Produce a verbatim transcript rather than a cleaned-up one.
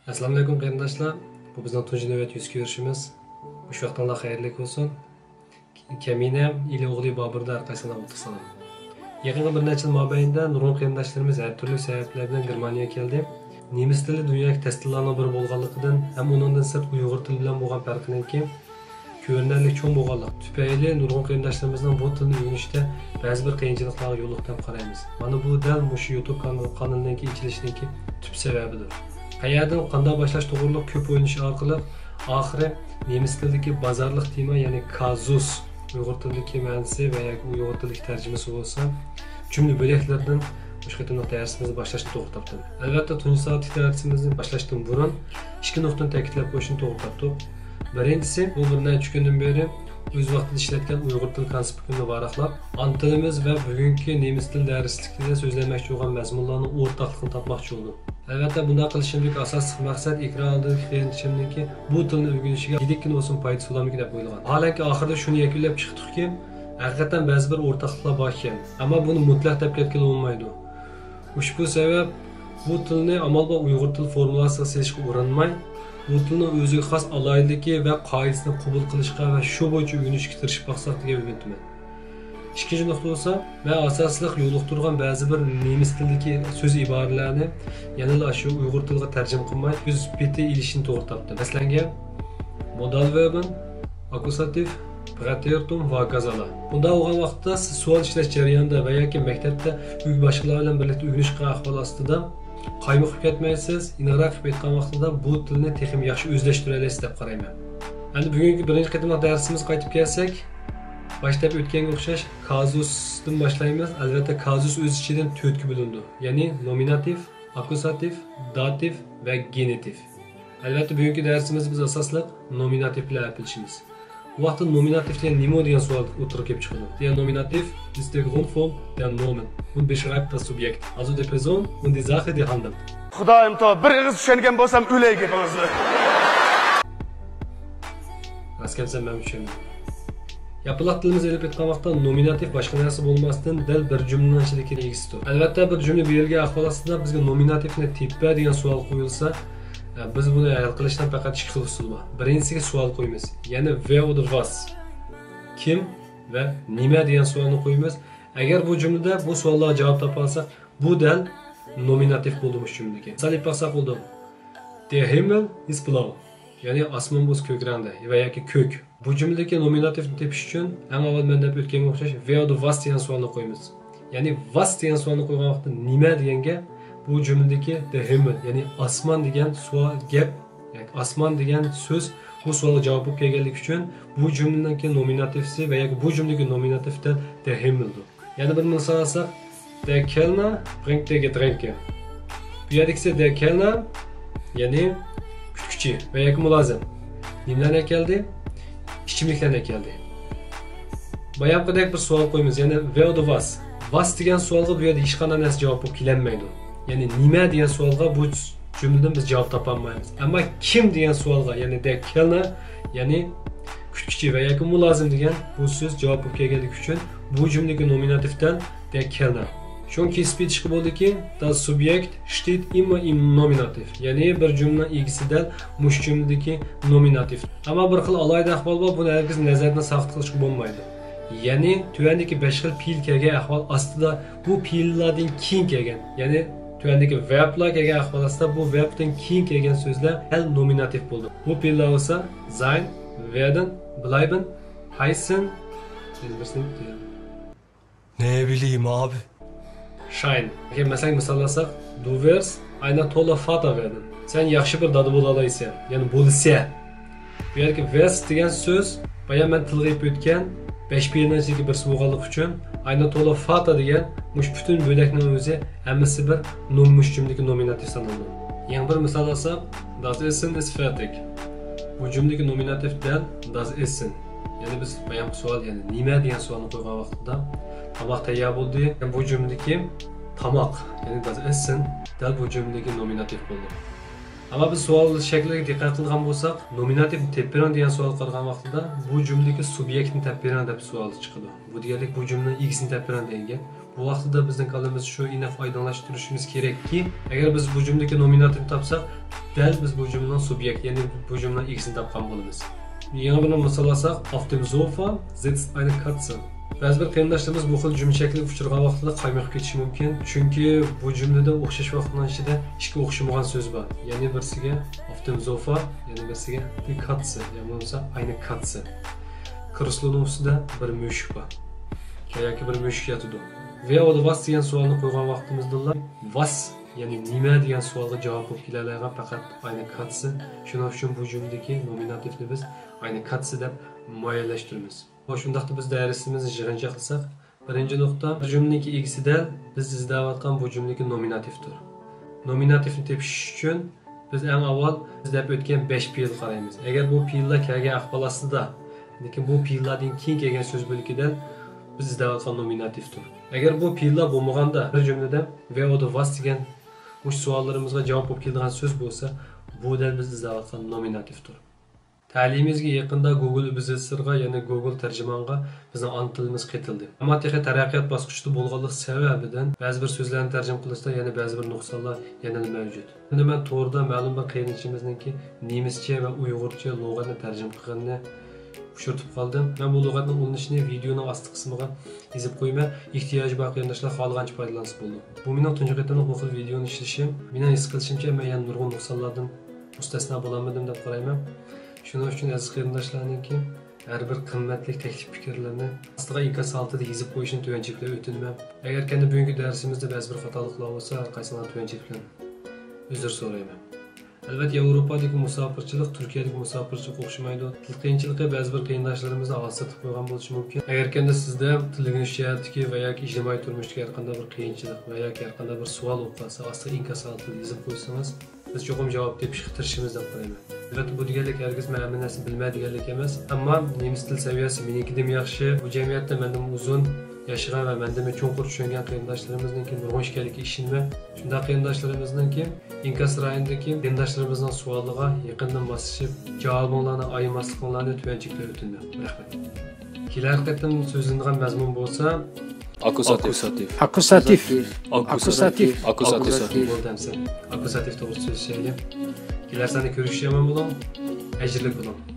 ئەسسالامۇئەلەيكۇم قېرىنداشلار، بۇ بىزنىڭ تۇنجى نۆۋەت يۈز كۆرۈشىمىز. مۇشۇ ۋاقتىڭلار خەيرلىك بولسۇن. كەمىنەم، ئىلى ئوغلى بابۇردا ھەر قايسىڭلارغا ئوتتۇق سالام. يېقىنقى بىر نەچچە يىل مابەينىدە نۇرغۇن قېرىنداشلىرىمىز ھەر تۈرلۈك سەۋەبلەر بىلەن گېرمانىيەگە كەلدى. نېمىس تىلى دۇنيادىكى تەس تىللارنىڭ بىرى بولغانلىقىدىن ھەم ئۇنىڭدىن سىرت ئۇيغۇر تىلى بىلەن بولغان پەرقىنىڭكى كۆرۈنەرلىك چوڭ بولغانلىقى تۈپەيلى نۇرغۇن قېرىنداشلىرىمىزنىڭ بۇ تىلنى ئۆگىنىشتە بەزى بىر قىيىنچىلىقلارغا يولۇقتى دەپ قارايمىز. مانا بۇ دەل مۇشۇ يۇتۇب كانىلىنىڭكى ئېچىلىشىنىڭكى تۈپ سەۋەبىدۇر. قەيەردىن قانداق باشلاش توغرۇلۇق كۆپ ئويلىنىش ئارقىلىق ئاخىرى نېمىس تىلىدىكى بازارلىق تېما، يەنى كازۇس، ئۇيغۇر تىلىدىكى مەنىسى ۋە ياكى ئۇيغۇر تىلىدىكى تەرجىمىسى بولسا جۈملە بۆلەكلىرىدىن مۇشۇ قېتىملىق دەرسىمىزنى باشلاشنى توغرا تاپتىم. ئەلۋەتتە، تۇنجى سائەتلىك دەرسىمىزنى باشلاشتىن بۇرۇن ئىككى نۇقتىنى تەكىتلەپ قويۇشنى توغرا تاپتۇق. بىرىنچىسى، بۇ بىر نەچچە كۈندىن بېرى ئۆز ۋاقتىدا ئىشلەتكەن ئۇيغۇر تىل كونسپىكتىمنى ۋاراقلاپ، ئانا تىلىمىز ۋە بۈگۈنكى نېمىس تىل دەرسلىكىدە سۆزلەنمەكچى بولغان مەزمۇنلارنىڭ ئورتاقلىقىنى تاپماقچى بولدۇم. ئەلۋەتتە، بۇنداق قىلىشىمدىكى ئاساسلىق مەقسەت ئېكران ئالدىدىكى قېرىندىشىمنىڭكى بۇ تىلنى ئۆگىنىشىگە يېتىككىنە بولسۇن پايدىسى بولارمىكىن دەپ ئويلىغان. ۋاھالەنكى، ئاخىرىدا شۇنى يەكۈنلەپ چىقتۇقكى، ھەقىقەتەن بەزى بىر ئورتاقلىقلار باركەن. ئەمما بۇنى مۇتلەق دەپ كەتكىلى بولمايدۇ. ئۇشبۇ سەۋەب بۇ تىلنى ئامال بار ئۇيغۇر تىل فورمۇلاسىغا سېلىشقا ئۇرۇنماي، بۇ تىلنىڭ ئۆزىگە خاس ئالاھىدىلىكى ۋە قائىدىسىنى قوبۇل قىلىشقا ۋە شۇ بويىچە ئۆگىنىشكە تىرىشىپ باقساق دېگەن ئۈمىدتىمەن. ئىككىنچى نۇقتا بولسا، مەن ئاساسلىق يولۇقتۇرغان بەزى بىر نېمىس تىلىدىكى سۆز ئىبارىلەرنى يەنىلا شۇ ئۇيغۇر تىلىغا تەرجىمە قىلماي، ئۆز پېتى ئېلىشنى توغرا تاپتىم. مەسىلەنگە، مودال ۋېربىن، ئاككۇزاتىف، پرېتېرىتۇم ۋە ھاكازالا. بۇنداق بولغان ۋاقىتتا سىز سوئال ئىشلەش جەريانىدا ۋە ياكى مەكتەپتە ئۆگە-، باشقىلار بىلەن بىرلىكتە ئۆگىنىش قىلغان ئەھۋال ئاستىدا قايمۇقۇپ كەتمەيسىز، ئېنىقراق قىلىپ ئېيتقان ۋاقتىدا بۇ تىلنى تېخىمۇ ياخشى ئۆزلەشتۈرەلەيسىز دەپ قارايمەن. ئەمدى بۈگۈنكى بىرىنچى قېتىملىق دەرسىمىزگە قايتىپ كەلسەك، باشتا دەپ ئۆتكەنگە ئوخشاش كازۇستىن باشلايمىز. ئەلۋەتتە، كازۇس ئۆز ئىچىدىن تۆتكە بۆلۈنىدۇ، يەنى نومىناتىف، ئاككۇزاتىف، داتىف ۋە گېنېتىف. ئەلۋەتتە، بۈگۈنكى دەرسىمىزدە بىز ئاساسلىق نومىناتىف بىلەن ھەپىلىشىمىز. بۇ ۋاقىتتا نومىناتىف دېگەن نېمە دېگەن سوئال ئوتتۇرىغا كېلىپ چىقىدۇ. دېگەن نومىناتىف، دىس دېر گرۇندفورم دېر نومېن. ئۇن بېشرايبت داس سۇبيېكت، ئالزو دېر پېرسون ئۇن دېر ساخ، دېر ھاندېلت. خۇدايىم، تو بىر ئېغىز چۈشەنگەن بولسام ئۆلەي گېپىڭىزنى. راست گەپسەن، مەن چۈشەندىم. ياپونلۇق تىلىمىزنى ئېلىپ ئېيتقان ۋاقىتتا نومىناتىف باشقا نەرسە بولماستىن دەل بىر جۈملىنىڭ ئىچىدىكى ئىگىسىدۇر. ئەلۋەتتە، بىر جۈملە بېرىلگەن ئەھۋال ئاستىدا بىزگە نومىناتىفنى تېپە دېگەن سوئال قويۇلسا، بىز بۇنى ھەل قىلىشنىڭ پەقەت ئىككى خىل ئۇسۇلى بار. بىرىنچىسىگە سوئال قويىمىز، يەنى ۋېر ئودا ۋاس، كىم ۋە نېمە دېگەن سوئالنى قويىمىز. ئەگەر بۇ جۈملىدە بۇ سوئاللارغا جاۋاب تاپالىساق، بۇ دەل نومىناتىف بولدى مۇشۇ جۈملىدىكى. مىسال ئېلىپ باقساق بولىدۇ. دېر ھىممېل ئىس بلاو. يەنى ئاسمان بولسا كۆك رەڭدە ۋە ياكى كۆك. بۇ جۈملىدىكى نومىناتىفنى تېپىش ئۈچۈن ئەڭ ئاۋۋال مەن دەپ ئۆتكەنگە ئوخشاش ۋېر ئودا ۋاس دېگەن سوئالنى قويىمىز. يەنى ۋاس دېگەن سوئالنى قويغان ۋاقىتتا نېمە دېگەن گەپ، بۇ جۈملىدىكى دېر ھىممېل، يەنى ئاسمان دېگەن سوئال گەپ، ياكى ئاسمان دېگەن سۆز بۇ سوئالغا جاۋاب بولۇپ كەلگەنلىكى ئۈچۈن بۇ جۈملىنىڭكى نومىناتىفى ۋە ياكى بۇ جۈملىدىكى نومىناتىف دەل دېر ھىممېلدۇر. يەنە بىر مىسال ئالساق، دېر كېلنېر برېنگت دېر گېترېنكى. بۇ يەردىكىسى دېر كېلنېر، يەنى كۈتكۈچى ۋە ياكى مۇلازىم. نېمىلەرنى ئەكەلدى؟ ئىچىملىكلەرنى ئەكەلدى. بايامقىدەك بىر سوئال قويىمىز، يەنى ۋېر ئودا ۋاس. ۋاس دېگەن سوئالغا بۇ يەردە ھېچقانداق نەرسە جاۋاب بولۇپ كېلەلمەيدۇ. يەنى نېمە دېگەن سوئالغا بۇ جۈملىدىن بىز جاۋاب تاپالمايمىز. ئەمما كىم دېگەن سوئالغا، يەنى دېر كېلنېر، يەنى كۈتكۈچى ۋە ياكى مۇلازىم دېگەن بۇ سۆز جاۋاب بولۇپ كەلگەنلىكى ئۈچۈن بۇ جۈملىدىكى نومىناتىف دەل دېر كېلنېر. شۇڭا كېسىپ ئېيتىشقا بولىدۇكى، داس سۇبيېكت شتېيت ئىممېر ئىم نومىناتىف، يەنى بىر جۈملىنىڭ ئىگىسى دەل مۇشۇ جۈملىدىكى نومىناتىف. ئەمما بىر خىل ئالاھىدە ئەھۋال بار، بۇنى ھەرگىز نەزەردىن ساقىت قىلىشقا بولمايدۇ. يەنى تۆۋەندىكى بەش خىل پېئىل كەلگەن ئەھۋال ئاستىدا بۇ پېئىللاردىن كېيىن كەلگەن، يەنى تۆۋەندىكى ۋېربلار كەلگەن ئەھۋال ئاستىدا بۇ ۋېربتىن كېيىن كەلگەن سۆزلەر دەل نومىناتىف بولىدۇ. بۇ پېئىللار بولسا زاين، ۋېردېن، بلايبېن، ھايسېن، يەنە بىرسىنى شاين. ئەگەر مەسىلەن مىسال ئالساق، دۇ ۋېرست ئاينە تولە فاتا ۋېردېن. سەن ياخشى بىر دادا بولالايسەن، يەنى بولىسە. بۇ يەردىكى ۋېرست دېگەن سۆز بايا مەن تىلغا ئېلىپ ئۆتكەن بەش پېئىلنىڭ ئىچىدىكى بىرسى بولغانلىقى ئۈچۈن، ئاينە تولە فاتا دېگەن مۇشۇ پۈتۈن بۆلەكنىڭ ئۆزى ھەممىسى بىر نوم مۇشۇ جۈملىدىكى نومىناتىف سانىلىدۇ. يەنە بىر مىسال ئالساق، داس ئېسسېن ئىس فېرتىك. بۇ جۈملىدىكى نومىناتىف دەل داس ئېسسېن. يەنى بىز بايامقى سوئال، يەنى نېمە دېگەن سوئالنى قويغان ۋاقتىدا تاماق تەييار بولدى. بۇ جۈملىدىكى تاماق، يەنى داس ئېسسېن دەل بۇ جۈملىدىكى نومىناتىف بولدى. ئەمما بىز سوئال شەكلىگە دىققەت قىلىدىغان بولساق، نومىناتىۋنى تېپىپ بېرىڭ دېگەن سوئالغا قارىغان ۋاقتىدا، بۇ جۈملىدىكى سۇبيېكتنى تېپىپ بېرىڭ دەپ سوئال چىقىدۇ. بۇ دېگەنلىك بۇ جۈملىنىڭ ئىگىسىنى تېپىپ بېرىڭ دېگەن گەپ. بۇ ۋاقتىدا بىزنىڭ كاللىمىز شۇ ئېنىق ئايدىڭلاشتۇرۇشىمىز كېرەككى، ئەگەر بىز بۇ جۈملىدىكى نومىناتىۋنى تاپساق، دەل بىز بۇ جۈملىنىڭ سۇبيېكت، يەنى بۇ جۈملىنىڭ ئىگىسىنى تاپقان بولىمىز. يېڭى بىر مىسال ئالساق، Auf dem Sofa sitzt eine Katze. بەزى بىر قېرىنداشلىرىمىز بۇ خىل جۈملە شەكلىگە ئۇچرىغان ۋاقتىدا قايمۇقۇپ كېتىشى مۇمكىن، چۈنكى بۇ جۈملىدە ئوخشاش ۋاقىتنىڭ ئىچىدە ئىككى ئوخشىمىغان سۆز بار. يەنى بىرسىگە auf dem Sofa، يەنە بىرسىگە die Katze، يا بولمىسا eine Katze. كرېسلونىڭ ئۈستىدە بىر مۈشۈك بار ياكى بىر مۈشۈك ياتىدۇ. Wer oder was دېگەن سوئالنى قويغان ۋاقتىمىزدىلا، was، يەنى نېمە دېگەن سوئالغا جاۋاب بولۇپ كېلەلەيدىغان پەقەت eine Katze. شۇنىڭ ئۈچۈن بۇ جۈملىدىكى نومىناتىۋنى بىز eine Katze دەپ مۇئەييەنلەشتۈرىمىز. خوش، ئۇنداقتا بىز دەرسىمىزنى يىغىنچاقلىساق، بىرىنچى نۇقتا، بىر جۈملىنىڭكى ئىگىسى دەل بىز ئىزدەۋاتقان بۇ جۈملىدىكى نومىناتىۋدۇر. نومىناتىۋنى تېپىش ئۈچۈن بىز ئەڭ ئاۋۋال بىز دەپ ئۆتكەن بەش پېئىلگە قارايمىز. ئەگەر بۇ پېئىللار كەلگەن ئەھۋال ئاستىدا، لېكىن بۇ پېئىللاردىن كېيىن كەلگەن سۆز بۆلىكى دەل بىز ئىزدەۋاتقان نومىناتىۋدۇر. ئەگەر بۇ پېئىللار بولمىغاندا، بىر جۈملىدە wer oder was دېگەن مۇشۇ سوئاللىرىمىزغا جاۋاب بولۇپ كېلىدىغان سۆز بولسا، بۇ دەل بىز ئىزدەۋاتقان نومىناتىۋدۇر. تەلىيىمىزگە يېقىندا گۇگل ئۆزىتسىرغا، يەنى گۇگل تەرجىمانغا بىزنىڭ ئانا تىلىمىز قېتىلدى. ئەمما تېخى تەرەققىيات باسقۇچىدا بولغانلىقى سەۋەبىدىن بەزى بىر سۆزلەرنى تەرجىمە قىلىشتا يەنە بەزى بىر نۇقسانلار يەنىلا مەۋجۇت. ئەمدى مەن توردا مەلۇم بىر قېرىندىشىمىزنىڭكى نېمىسچە ۋە ئۇيغۇرچە لۇغەتنى تەرجىمە قىلغىنىنى ئۇچرىتىپ قالدىم. مەن بۇ لۇغەتنىڭ ئۇلىنىشىنى ۋىدېئونىڭ ئاستى قىسمىغا يېزىپ قويىمەن. ئېھتىياجى بار قېرىنداشلار خالىغانچە پايدىلانسا بولىدۇ. بۇ مېنىڭ تۇنجى قېتىملىق بۇ خىل ۋىدېئونى ئىشلىشىم. مېنىڭ ھېس قىلىشىمچە، مەن يەنە نۇرغۇن نۇقسانلاردىن مۇستەسنا بولالمىدىم دەپ قارايمەن. شۇنىڭ ئۈچۈن ئەزىز قېرىنداشلارنىڭكى ھەر بىر قىممەتلىك تەكلىپ پىكىرلىرىنى ئاستىغا ئىنكاس ھالىتىدە يېزىپ قويۇشنى تۆۋەنچىلىك بىلەن ئۆتۈنىمەن. ئەگەر كەندە بۈگۈنكى دەرسىمىزدە بەزى بىر خاتالىقلار بولسا، ھەر قايسىڭلار تۆۋەنچىلىك بىلەن ئۆزۈر سورايمەن. ئەلۋەتتە، ياۋروپادىكى مۇساپىرچىلىق تۈركىيەدىكى مۇساپىرچىلىققا ئوخشىمايدۇ. تىل قىيىنچىلىقى بەزى بىر قېرىنداشلىرىمىزنى ھالسىرىتىپ قويغان بولۇشى مۇمكىن. ئەگەر كەندە سىزدە تىل ئۆگىنىش جەھەتتىكى ۋە ياكى ئىجتىمائىي تۇرمۇشتىكى ھەر قانداق بىر قىيىنچىلىق ۋە ياكى ھەر قانداق بىر سوئال بولۇپ قالسا، ئاستا ئىنكاس ھالىتىدە يېزىپ قويسىڭىز، بىز چوقۇم جاۋاب تېپىشقا تىرىشىمىز دەپ قارايمەن. ئەلۋەتتە، بۇ دېگەنلىك ھەرگىزمۇ ھەممە نەرسىنى بىلمە دېگەنلىك ئەمەس، ئەمما نېمىس تىل سەۋىيەسى مېنىڭكىدىنمۇ ياخشى، بۇ جەمئىيەتتە مەندىنمۇ ئۇزۇن ياشىغان ۋە مەندىنمۇ چوڭقۇر چۈشەنگەن قېرىنداشلىرىمىزنىڭكى نۇرغۇن ئىكەنلىكىگە ئىشىنىمەن. شۇنداق قېرىنداشلىرىمىزنىڭكى ئىنكاس رايونىدىكى قېرىنداشلىرىمىزنىڭ سوئالىغا يېقىندىن ماسلىشىپ، جاۋابىڭلارنى ئايىماسلىقىڭلارنى تۆۋەنچىلىك بىلەن ئۆتۈنىمەن. رەھمەت. كېلەر قېتىم سۆزلىنىدىغان مەزمۇن بولسا، ئاككۇزاتىپ. ئاككۇزاتىپ. ئاككۇزاتىپ. ئاككۇزاتىپ. بولدى ئەمسە. ئاككۇزاتىپ توغرىسىدا سۆزلىشەيلى. كېلەر ساندا كۆرۈشكىچە ئامان بولۇڭ. ئەجىرلىك بولۇڭ.